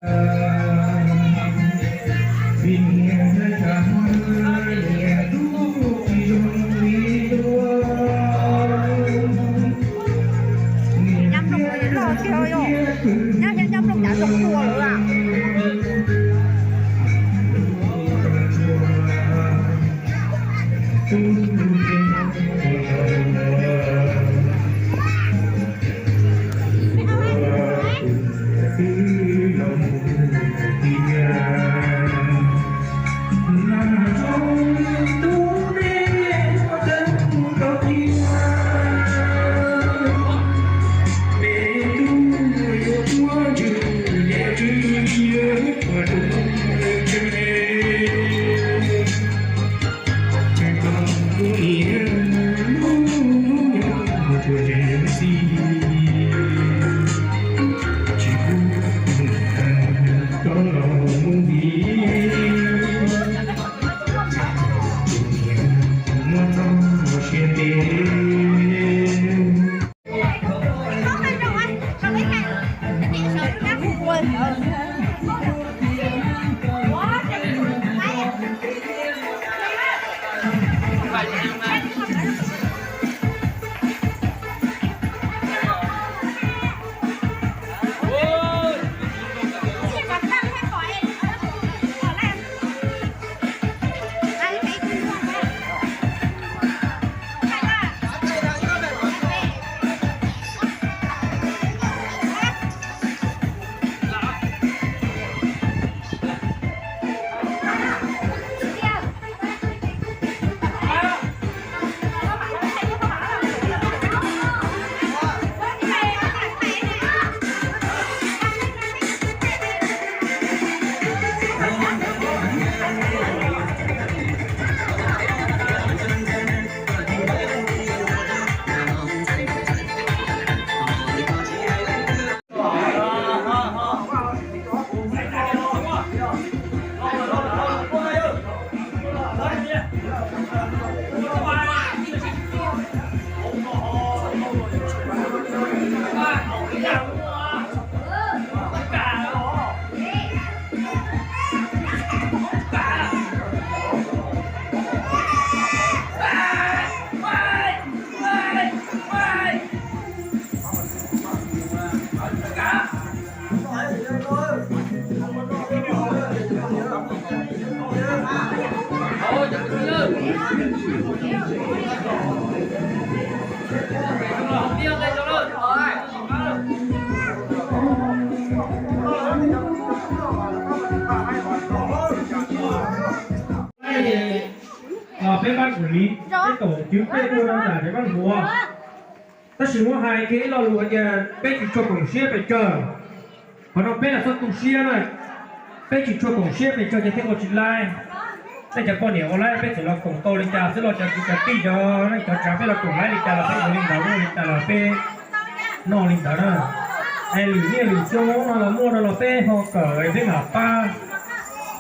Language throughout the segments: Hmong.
Nyob nplooj loj tiag yom, nyob nyob nplooj nyob zoo tua lawm. Peb pab kuv li, peb tom cwv peb ua rau nram peb pab hluav. Tab sis muab hais kiag ib lo lus hais tias peb tsis tshua koom siab pes tsawg. Qhov no peb los txhob tu siab na, peb tsis tshua koom siab pes tsawg ces thiaj ua tsis laib. Tej cov poj niam ua laib peb txawm los koom tau li cas xwb los cov kwv cov tij cov neej cov tsav peb los koom laib li cas los peb ua li ntawd, ua li cas los peb noj li ntawd na. Es lwm niaj lwm xyoo no los muaj no los peb ho kawm peb mam pab,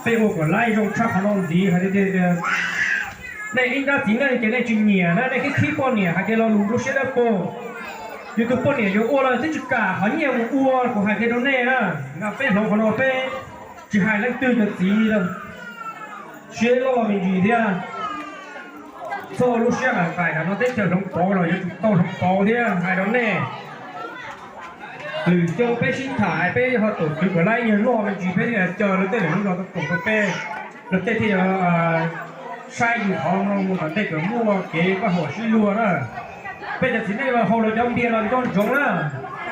peb ua kom laib zoo tshaj qhov no ntxiv hais tias nej ib nrab txiv neej ces nej tsis nyiam na, nej khib khib poj niam hais tias lo lus lub siab dawb paug. Yus tus poj niam yuav ua los twb tsis kam qhov nyiaj mus ua, kuv hais kiag rau nej na, peb hloov qhov no peb tsis hais leej twg cov txiv lawm. Siab loj me ntsis thiab, txhob ua lub siab nqaim nqaim, no teb chaws hloov pauv los yuav tsum tau hloov pauv thiab hais rau nej. Lwm xyoo peb sib tham peb ho tuam kwv kom laib nyuag loj me ntsis peb thiaj caw lawv tej lwm lub zos tuaj koom rau peb, lawv tej thiaj yuav saib yus qhov no mus tom ntej kom muaj kev koj haum sib luag na. Peb cov txiv neej los haus los cov npias los nco ntsoov na.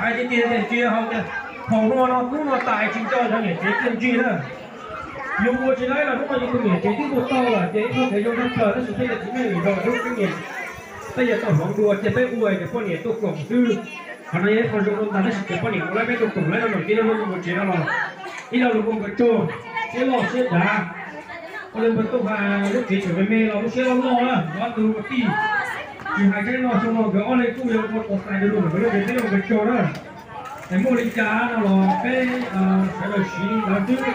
Hais tias tias tsis haus, haus hnub no hnub no tas tsis nco cov niam tsev txiaj ntsig na. Yus ua tsis laib los hnub no yus tus niam tsev twb ua tau lawm ces ib qho kev zoo tshaj plaws, tab sis peb cov txiv neej lwm zos lub keeb niam peb yuav tau hloov dua ces peb ua ces poj niam tuaj koom xwb. Qhov no yog ib qho zoo rau ntag, tab sis ces poj niam ua laib peb tuaj koom laib rau nram kev loj loj mus tsev no los ib lo lus ua nkawd tsaug, siab loj siab dav. Ua li npawg Tooj Has lub tsev tseem me me los lub siab loj loj na, ob tug ua tij. Tsis hais tseeb no xyoo no nkawd ob leeg kuj yuav ua tus xais rau nkawd lub tsev teb nkawd tsaug na. Es muaj li cas no los peb sawv daws siv li ntawd xwb.